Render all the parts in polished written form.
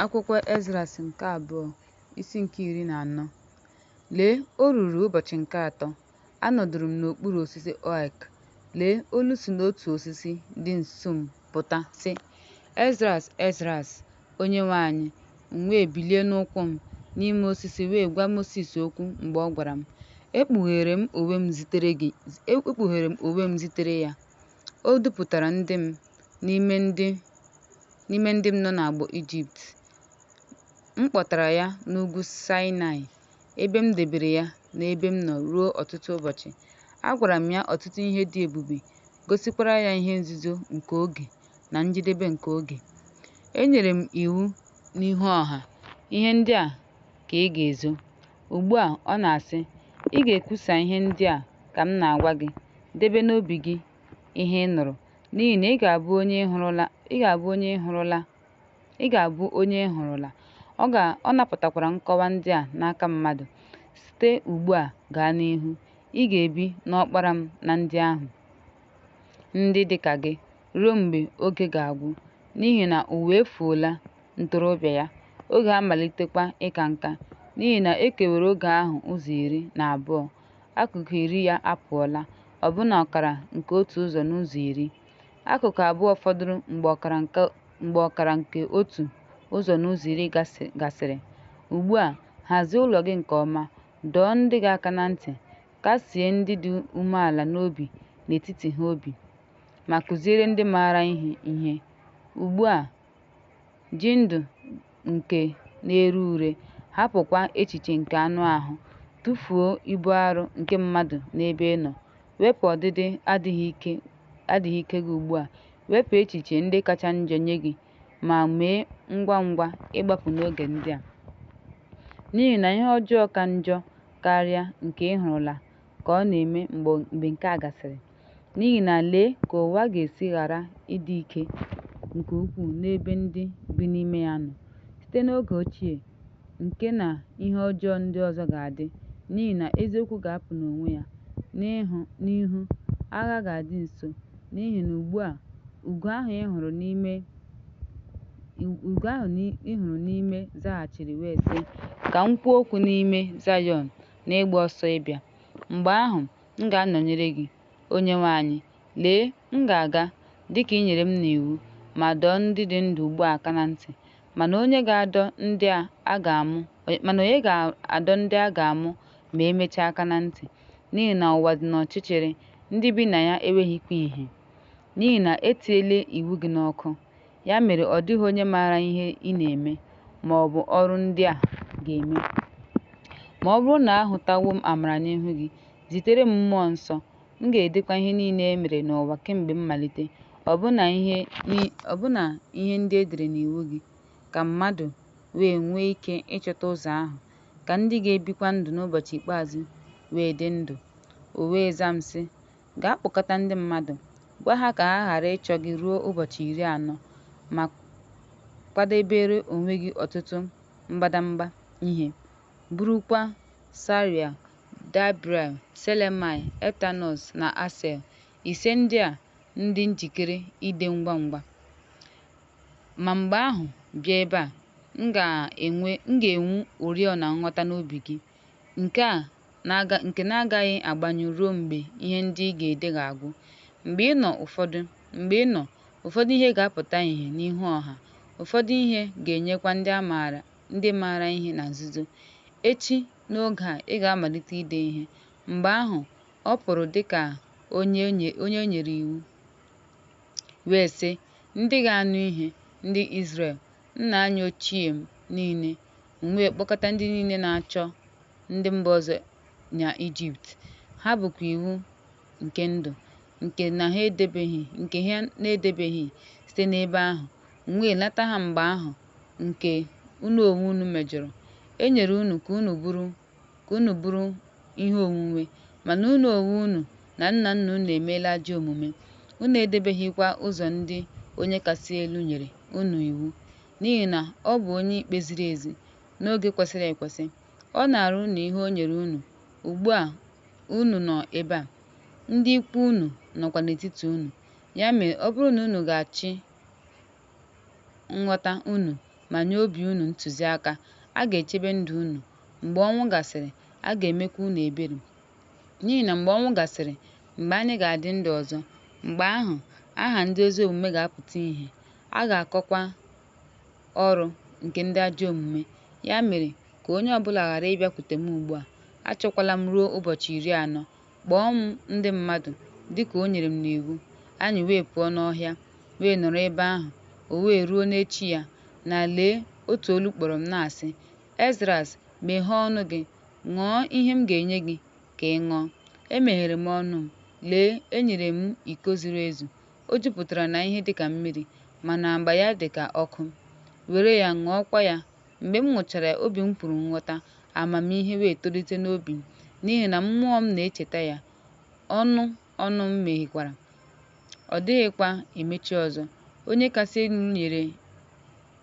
Akwụkwọ Esdras nke abụọ, isi nke 14. Lee, o ruru ụbọchị nke atọ, anọdụrụ m n'okpuru osisi oak, lee, olu si n'otu osisi dị nso m pụta, sị, Esdras, Esdras, Onyenwe anyị! M wee bilie n'ụkwụ m n'ime osisi wee gwa Mosis okwu mgbe ọ gwara m. Ekpughere m onwe m zitere ya. O dupụtara ndị m n'ime ndị m nọ n'agbụ Ijipt. M kpọtara ya n'Ugwu Saịnaị, ebe m debere ya n'ebe m nọ ruo ọtụtụ ụbọchị. Agwara m ya ọtụtụ ihe dị ebube, gosikwara ya ihe nzuzo nke oge na njedebe nke oge. Enyere m iwu n'ihu ọha, Ihe ndị a ka ị ga-ezo. Ugbu a ọ na-asị, Ị ga-ekwusa ihe ndị a ka m na-agwa gị, debe n'obi gị ihe ị nụrụ, n'ihi na ị ga-abụ onye ị hụrụla. Ọ napụtakwara nkọwa ndị a n'aka mmadụ. Site ugbu a gaa n'ihu, ị ga-ebi n'ọkpara m na ndị ahụ, ndị dị ka gị, ruo mgbe oge ga-agwụ, n'ihi na ụwa efuola ntorobịa ya, oge amalitekwa ịka nká. N'ihi na e kewara oge ahụ ụzọ iri na abụọ, akụkụ iri ya apụọla, ọbụna ọkara nke otu ụzọ n'ụzọ iri. Akụkụ abụọ fọdụrụ mgbe ọkara nke otu ụzọ n'ụzọ iri gasịrị. Ugbu a, hazie ụlọ gị nke ọma, dọọ ndị gị aka ná ntị, kasie ndị dị umeala n'obi n'etiti ha obi, ma kụziere ndị maara ihe ihe. Ugbu a ji ndụ nke na-ere ure, hapụkwa echiche nke anụ ahụ. Tụfuo ibu arụ nke mmadụ n'ebe ị nọ, wepụ ọdịdị adịghị ike gị ugbu a, wepụ echiche ndị kacha njọ nye gị, ma mee ngwa ngwa ịgbapụ n'oge ndị a. N'ihi na ihe ọjọọ ka njọ karịa nke ị hụrụla ka ọ na-eme mgbe nke a gasịrị. N'ihi na lee ka ụwa ga-esi ghara ịdị ike nke ukwuu n'ebe ndị bi n'ime ya nọ, site n'oge ochie, nke na ihe ọjọọ ndị ọzọ ga-adị, n'ihi na eziokwu ga-apụ n'onwe ya n'ihu, agha ga-adị nso. N'ihi na ugbu a ugo ahụ ị hụrụ n'ime zaghachiri wee sị, Ka m kwuo okwu n'ime Zayọn na ịgba ọsọ ịbịa. Mgbe ahụ m ga-anọnyere gị, Onyenwe anyị, lee, m ga-aga, dịka i nyere m n'iwu, ma dọọ ndị dị ndụ ugbu a aka ná ntị. Mana ònye ga-adọ ndị a ga-amụ ma e mechaa aka ná ntị? N'ihi na ụwa dị n'ọchịchịrị, ndị bi na ya enweghịkwa ìhè. N'ihi na e tinyela iwu gị n'ọkụ, ya mere ọ dịghị onye maara ihe ị na-eme, ma ọ bụ ọrụ ndị a ga-eme. Ma ọ bụrụ na ahụtawo m amara n'ihu gị, zitere m mmụọ nsọ, m ga-edekwa ihe niile e mere n'ụwa kemgbe mmalite, ọbụna ihe ndị e dere n'iwu gị, ka mmadụ wee nwee ike ịchọta ụzọ ahụ, ka ndị ga-ebikwa ndụ n'ụbọchị ikpeazụ wee dị ndụ. O wee zaa m, sị: Gaa kpọkọta ndị mmadụ, gwa ha ka ha ghara ịchọ gị ruo ụbọchị 40, ma kwadebere onwe gị ọtụtụ mbadamba ihe. Burukwa Seraịa, Debrel, Shelemaya, Eltanọs na Asel, ise ndị a dị njikere ide ngwa ngwa. Ma mgbe ahụ bịa ebe a, m ga-ewu oriọna nghọta n'obi gị, nke na-agaghị agbanyụ ruo mgbe ihe ndị ị ga-ede ga-agwụ, mgbe ị nọ, ụfọdụ ihe ga-apụta ìhè n'ihu ọha, ụfọdụ ihe ga-enyekwa ndị maara ihe na nzuzo. Echi n'oge a ị ga-amalite ide ihe. Mgbe ahụ ọ pụrụ dị ka onye e nyere iwu, wee sị, Ndị gị anụ ihe, ndị Izrel, nna anyị ochie m niile, M wee kpọkọta ndị niile na-achọ ndị mba ọzọ n'Ijipt, ha bụkwa iwu nke ndụ, nke ha na-edebeghị site n'ebe ahụ, m wee leta ha mgbe ahụ nke unu onwe unu mejọrọ, E nyere unu ka unu bụrụ ihe onwunwe, mana unu onwe unu na nna nna unu emeela ajọ omume, unu edebeghịkwa ụzọ ndị Onye Kasị Elu nyere unu iwu. N'ihi na ọ bụ onye ikpe ziri ezi, n'oge kwesịrị ekwesị, ọ naara unu ihe o nyere unu, ugbu a unu nọ ebe a, ndị ikwu unu nọkwa n'etiti unu. Ya mere ọ bụrụ na unu ga-achị nghọta unu ma nye obi unu ntụziaka, a ga-echebe ndụ unu, mgbe ọnwụ gasịrị, a ga-emekwa unu ebere. N'ihi na mgbe ọnwụ gasịrị, mgbe anyị ga-adị ndụ ọzọ, mgbe ahụ aha ndị ezi omume ga-apụta ìhè, a ga-akọkwa ọrụ nke ndị ajọ omume. Ya mere, ka onye ọ bụla ghara ịbịakwute m ugbu a, achọkwala m ruo ụbọchị 40. Kpọọ m ndị mmadụ, dịka o nyere m n'iwu. Anyị wee pụọ n'ọhịa, wee nọrọ ebe ahụ. O wee ruo n'echi ya, na, lee, otu olu kpọrọ m, na-asị, Esdras, meghee ọnụ gị, ṅụọ ihe m ga-enye gị ka ị ṅụọ. Emeghere m ọnụ m, lee, e nyere m iko zuru ezu, o jupụtara na ihe dị ka mmiri, mana agba ya dị ka ọkụ. Were ya, ṅụọkwa ya. Mgbe m ṅụchara ya, obi m kwuru nghọta, amamihe wee tolite n'obi m, n'ihi na mmụọ m na-echeta ya, ọnụ ọnụ m meghekwara, ọ dịghịkwa emechi ọzọ. Onye Kasị Elu nyere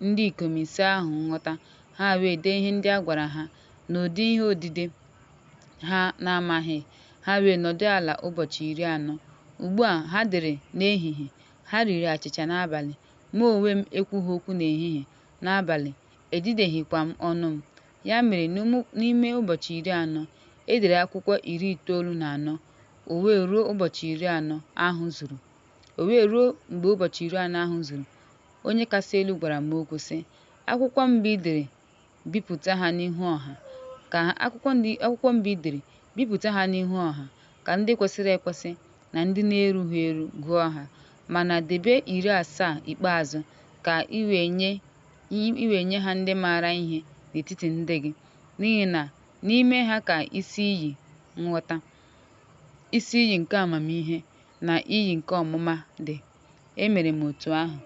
ndị ikom ise ahụ nghọta, ha wee dee ihe ndị a gwara ha n'ụdị ihe odide ha na-amaghị, ha wee nọdụ ala ụbọchị 40. Ugbu a ha dere n'ehihie, ha riri achịcha n'abalị. Mụ onwe m ekwughị okwu n'ehihie, n'abalị, ejideghịkwa m ọnụ m. Ya mere, n'ime ụbọchị 40, e dere akwụkwọ 94, o wee ruo ụbọchị 40 ahụ zuru. O wee ruo mgbe ụbọchị 40 ahụ zuru, Onye Kasị Elu gwara m okwu, sị, Akwụkwọ mbụ i dere, bipụta ha n'ihu ọha, ka akwụkwọ mbụ i dere, bipụta ha n'ihu ọha, ka ndị kwesịrị ekwesị na ndị na-erughị eru gụọ ha. Mana debe 70 ikpeazụ ka i wee nye ha ndị maara ihe n'etiti ndị gị, n'ihi na n'ime ha ka isi iyi nghọta, isi iyi nke amamihe, na iyi nke ọmụma dị. Emere m otu ahụ.